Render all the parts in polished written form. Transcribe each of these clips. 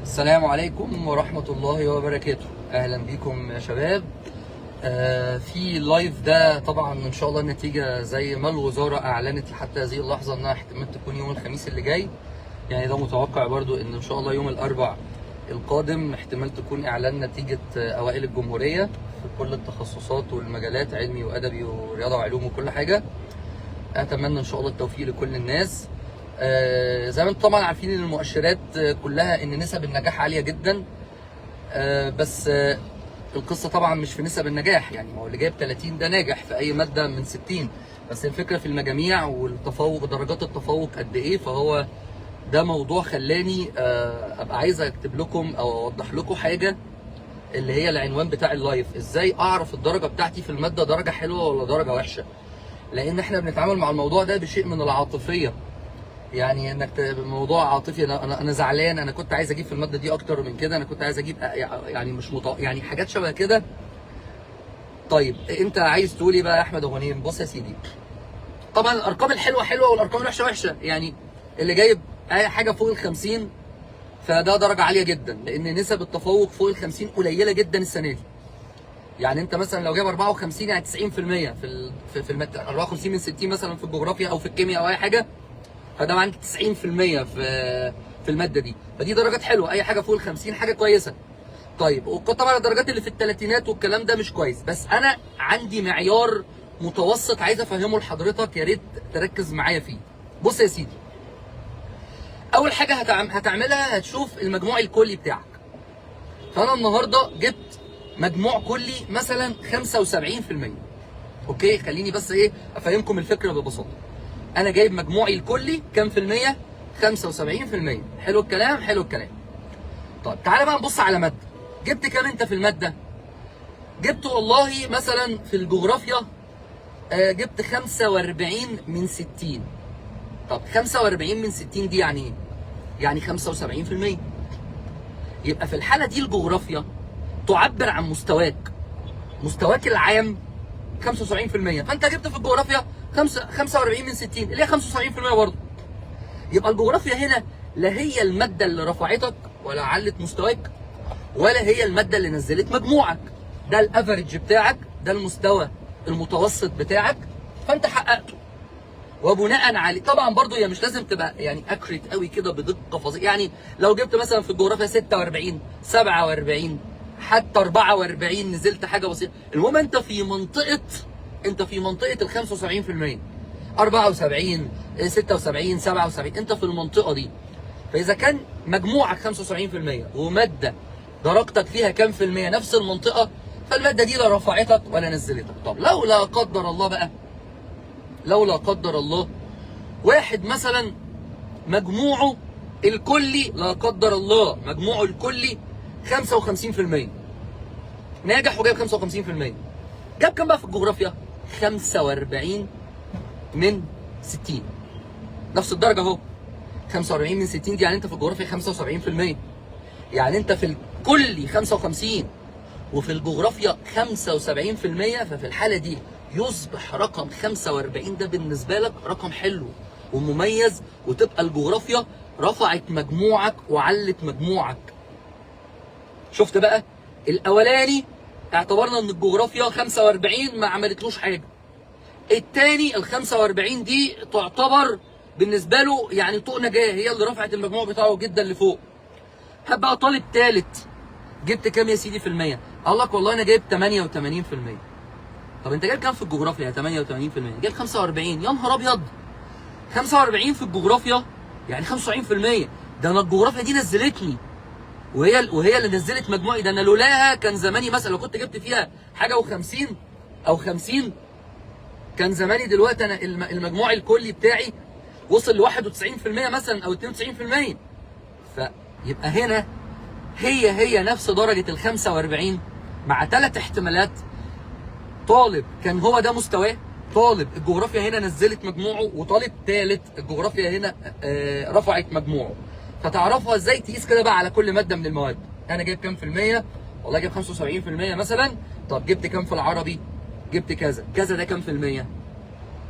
السلام عليكم ورحمة الله وبركاته. أهلا بكم يا شباب. في ال live ده طبعا إن شاء الله النتيجة زي ما الوزارة أعلنت لحتى هذه اللحظة إنها احتمال تكون يوم الخميس اللي جاي، يعني ده متوقع برضو إن شاء الله يوم الأربع القادم احتمال تكون إعلان نتيجة أوائل الجمهورية في كل التخصصات والمجالات، علمي وأدبي ورياضة وعلوم وكل حاجة. أتمنى إن شاء الله التوفيق لكل الناس. زي ما انتم طبعا عارفين ان المؤشرات كلها ان نسب النجاح عالية جدا، بس القصة طبعا مش في نسب النجاح، يعني ما هو اللي جايب 30 ده ناجح في اي مادة من 60، بس الفكرة في المجاميع والتفوق، درجات التفوق قد ايه. فهو ده موضوع خلاني ابقى عايز اكتب لكم او اوضح لكم حاجة اللي هي العنوان بتاع ال live، ازاي اعرف الدرجة بتاعتي في المادة درجه حلوة ولا درجه وحشة، لان احنا بنتعامل مع الموضوع ده بشيء من العاطفية، يعني انك موضوع عاطفي، انا زعلان، انا كنت عايز اجيب في المادة دي اكتر من كده، انا كنت عايز اجيب يعني مش يعني حاجات شبه كده. طيب انت عايز تقول ايه بقى يا احمد غنيم؟ بص يا سيدي، طبعا الارقام الحلوة حلوة والارقام الوحشة وحشة، يعني اللي جايب اي حاجة فوق ال 50 فده درجه عالية جدا، لان نسب التفوق فوق ال 50 قليله جدا السنة دي. يعني انت مثلا لو جايب 54 يعني 90% في المادة، 54 من 60 مثلا في الجغرافيا او في الكيمياء او اي حاجة، فده عندك 90% في المادة دي، فدي درجات حلوة، اي حاجة فوق ال 50 حاجة كويسة. طيب وطبعا الدرجات اللي في الثلاثينات والكلام ده مش كويس، بس انا عندي معيار متوسط عايز افهمه لحضرتك، يا ريت تركز معايا فيه. بص يا سيدي، اول حاجة هتعملها هتشوف المجموع الكلي بتاعك. فانا النهارده جبت مجموع كلي مثلا 75%، okay؟ خليني بس ايه افهمكم الفكرة ببساطة. انا جايب مجموعي الكلي كام في المية؟ 75%. حلو الكلام؟ حلو الكلام. طيب تعالى بقى نبص على مادة. جبت كام انت في المادة؟ جبت والله مثلا في الجغرافيا جبت 45 من 60. طب 45 من 60 دي يعني ايه؟ يعني 75%. يبقى في الحالة دي الجغرافيا تعبر عن مستواك، مستواك العام 75%، فانت جبت في الجغرافيا 45 من 60 اللي هي 75% برضه. يبقى الجغرافيا هنا لا هي المادة اللي رفعتك ولا علت مستواك، ولا هي المادة اللي نزلت مجموعك، ده ال average بتاعك، ده المستوى المتوسط بتاعك، فانت حققته. وبناء عليه طبعا برضه هي مش لازم تبقى يعني accurate قوي كده بدقة فظيعة، يعني لو جبت مثلا في الجغرافيا 46 47 حتى 44 نزلت حاجة بسيطة، المهم انت في منطقة، انت في منطقة ال 75%، 74 76 77، انت في المنطقة دي. فاذا كان مجموعك 75% ومادة درجتك فيها كام في المية نفس المنطقة، فالماده دي لا رفعتك ولا نزلتك. طب لو لا قدر الله بقى، لو لا قدر الله واحد مثلا مجموعة الكلي لا قدر الله مجموعة الكلي 55%، ناجح وجايب 55%، جاب كام بقى في الجغرافيا؟ 45 من 60، نفس الدرجة اهو، 45 من 60 دي يعني انت في الجغرافيا 75%، يعني انت في الكلي 55 وفي الجغرافيا 75%. ففي الحالة دي يصبح رقم 45 ده بالنسبة لك رقم حلو ومميز، وتبقى الجغرافيا رفعت مجموعك وعلت مجموعك. شفت بقى؟ الاولاني اعتبرنا ان الجغرافيا 45 ما عملتلوش حاجة، التاني ال 45 دي تعتبر بالنسبة له يعني طوق نجاه، هي اللي رفعت المجموع بتاعه جدا لفوق. هبقى طالب تالت، جبت كام يا سيدي في المية؟ قال لك والله انا جايب 88%. طب انت جايب كام في الجغرافيا يا 88%؟ جايب 45. يا نهار ابيض، 45 في الجغرافيا يعني 75%، ده انا الجغرافيا دي نزلتني، وهي اللي نزلت مجموعي، ده انا لولاها كان زماني مثلا لو كنت جبت فيها حاجة و50 او 50 كان زماني دلوقتي انا المجموع الكلي بتاعي وصل ل 91% مثلا او 92%. فيبقى هنا هي نفس درجه ال 45 مع ثلاث احتمالات. طالب كان هو ده مستواه، طالب الجغرافيا هنا نزلت مجموعة، وطالب ثالث الجغرافيا هنا رفعت مجموعة. فتعرفها ازاي؟ تقيس كده بقى على كل مادة من المواد، انا جايب كام في المية؟ والله جايب 75% مثلا. طب جبت كام في العربي؟ جبت كذا كذا، ده كام في المية؟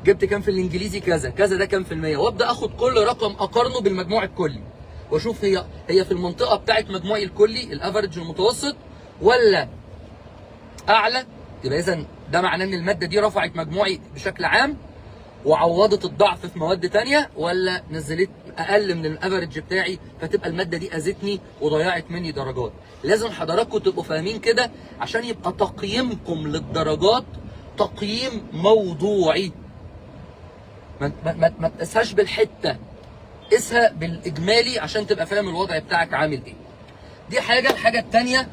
جبت كام في الانجليزي؟ كذا كذا، ده كام في المية؟ وابدا اخد كل رقم اقارنه بالمجموع الكلي. واشوف هي في المنطقة بتاعت مجموعي الكلي ال average المتوسط ولا اعلى. يبقى اذا ده معناه ان المادة دي رفعت مجموعي بشكل عام وعوضت الضعف في مواد تانية، ولا نزلت اقل من ال average بتاعي فتبقى المادة دي اذتني وضيعت مني درجات. لازم حضراتكم تبقوا فاهمين كده عشان يبقى تقييمكم للدرجات تقييم موضوعي. ما تقيسهاش بالحتة، قيسها بالاجمالي عشان تبقى فاهم الوضع بتاعك عامل ايه. دي حاجة. الحاجة التانية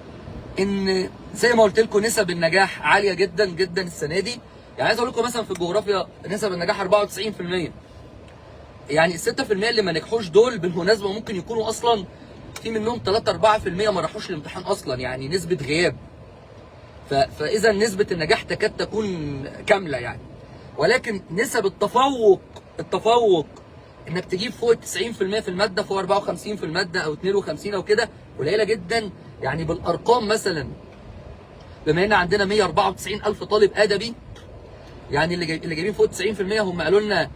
ان زي ما قلت لكم نسب النجاح عالية جدا جدا السنة دي. يعني عايز اقول لكم مثلا في الجغرافيا نسب النجاح 94%. يعني 6% اللي ما نجحوش دول بالمناسبة ممكن يكونوا اصلا في منهم 3 4% ما راحوش الامتحان اصلا، يعني نسبه غياب. فاذا نسبه النجاح تكاد تكون كاملة يعني. ولكن نسب التفوق انك تجيب فوق 90% في المادة، فوق 54 في المادة او 52 او كده، قليله جدا. يعني بالارقام مثلا بما ان عندنا 194 الف طالب ادبي، يعني اللي جايبين فوق 90% هم قالوا لنا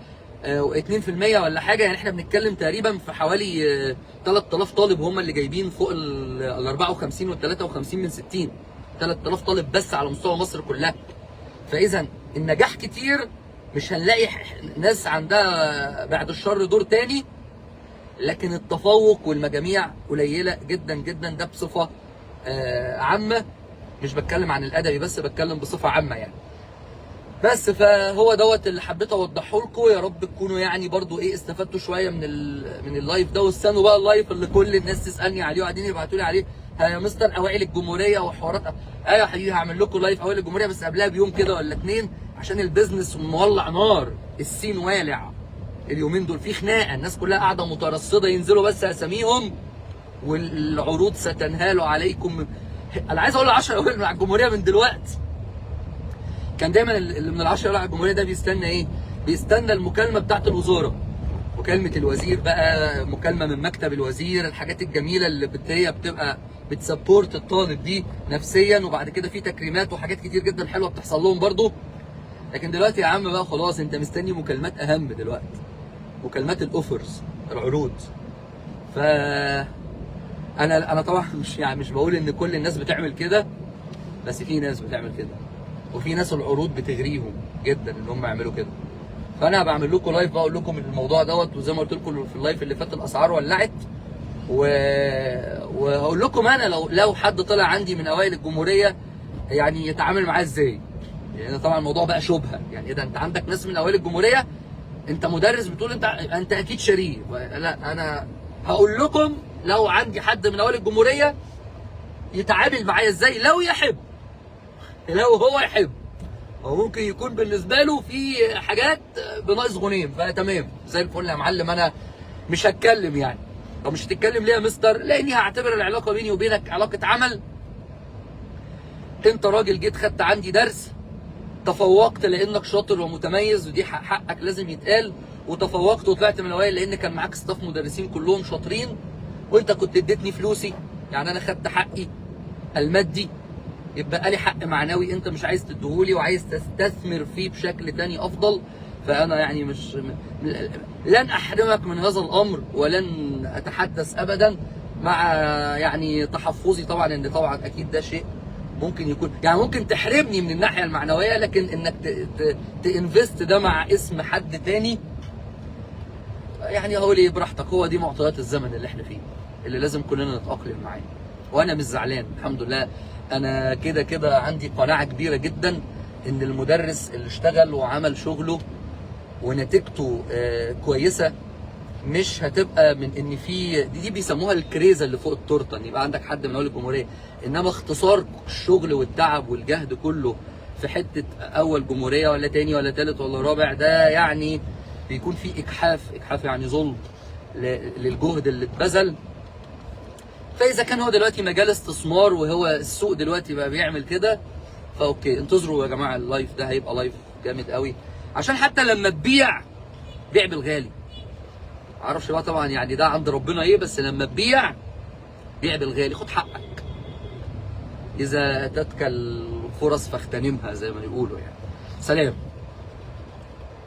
2% ولا حاجة، يعني احنا بنتكلم تقريبا في حوالي 3000 طالب هم اللي جايبين فوق ال 54 وال 53 من 60. 3000 طالب بس على مستوى مصر كلها. فاذا النجاح كتير، مش هنلاقي ناس عندها بعد الشر دور تاني، لكن التفوق والمجاميع قليله جدا جدا. ده بصفة عامة، مش بتكلم عن الادبي بس، بتكلم بصفة عامة يعني. بس فهو دوت اللي حبيت اوضحه لكم. يا رب تكونوا يعني برضو ايه استفدتوا شوية من ال live ده. واستنوا بقى ال live اللي كل الناس تسالني عليه وقاعدين يبعتوا لي عليه، ها يا مستر اوائل الجمهورية وحوارات. ايوه يا حبيبي هعمل لكم live اوائل الجمهورية، بس قبلها بيوم كده ولا اتنين، عشان ال business مولع نار، ال scene والع اليومين دول، في خناقه، الناس كلها قاعدة مترصده ينزلوا بس اساميهم والعروض ستنهال عليكم. انا عايز اقول 10 اوائل على الجمهورية من دلوقتي. كان دايما اللي من ال10 اوائل على الجمهورية ده بيستنى ايه؟ بيستنى المكالمة بتاعت الوزارة، مكالمة الوزير بقى، مكالمة من مكتب الوزير، الحاجات الجميلة اللي هي بتبقى بت support الطالب دي نفسيا، وبعد كده في تكريمات وحاجات كتير جدا حلوة بتحصل لهم برضو. لكن دلوقتي يا عم بقى خلاص، انت مستني مكالمات اهم دلوقتي، مكالمات ال offers، العروض. ف انا طبعا مش يعني مش بقول ان كل الناس بتعمل كده، بس في ناس بتعمل كده، وفي ناس العروض بتغريهم جدا ان هم يعملوا كده. فانا بعمل لكم live بقول لكم الموضوع دوت، وزي ما قلت لكم في ال live اللي فات الاسعار ولعت، وهقول لكم انا لو حد طلع عندي من اوائل الجمهورية يعني يتعامل معاه ازاي. لان طبعا الموضوع بقى شبهه، يعني ايه ده انت عندك ناس من اوائل الجمهورية، انت مدرس بتقول انت اكيد شاريه. لا، انا هقول لكم لو عندي حد من اوائل الجمهورية يتعامل معايا ازاي، لو يحب، لو هو يحب. هو ممكن يكون بالنسبة له في حاجات بناقص غنيم، فتمام زي الفل يا معلم، انا مش هتكلم يعني. طب مش هتتكلم ليه يا مستر؟ لاني هعتبر العلاقة بيني وبينك علاقة عمل. انت راجل جيت خدت عندي درس، تفوقت لانك شاطر ومتميز، ودي حقك لازم يتقال، وتفوقت وطلعت من الاوائل لان كان معاك staff مدرسين كلهم شاطرين، وانت كنت اديتني فلوسي، يعني انا خدت حقي المادي، يبقى لي حق معنوي انت مش عايز تديهولي وعايز تستثمر فيه بشكل تاني افضل. فانا يعني مش لن احرمك من هذا الامر، ولن اتحدث ابدا، مع يعني تحفظي طبعا ان طبعا اكيد ده شيء ممكن يكون يعني ممكن تحرمني من الناحية المعنوية، لكن انك ت invest ده مع اسم حد تاني، يعني هقول ايه، براحتك. هو دي معطيات الزمن اللي احنا فيه، اللي لازم كلنا نتاقلم معاه. وانا مش زعلان الحمد لله، انا كده كده عندي قناعة كبيرة جدا ان المدرس اللي اشتغل وعمل شغله ونتيجته كويسة مش هتبقى من ان في دي بيسموها الكريزه اللي فوق التورتة، ان يبقى عندك حد من اول الجمهورية. انما اختصار الشغل والتعب والجهد كله في حتة اول جمهورية ولا تاني ولا تالت ولا رابع، ده يعني بيكون في اجحاف، اجحاف يعني ظلم للجهد اللي اتبذل. فاذا كان هو دلوقتي مجال استثمار وهو السوق دلوقتي بقى بيعمل كده، ف okay انتظروا يا جماعة، ال live ده هيبقى live جامد قوي، عشان حتى لما تبيع بيع بالغالي. معرفش بقى طبعا يعني ده عند ربنا ايه، بس لما تبيع بيع بالغالي، خد حقك. اذا اتتك الفرص فاغتنمها زي ما يقولوا يعني. سلام.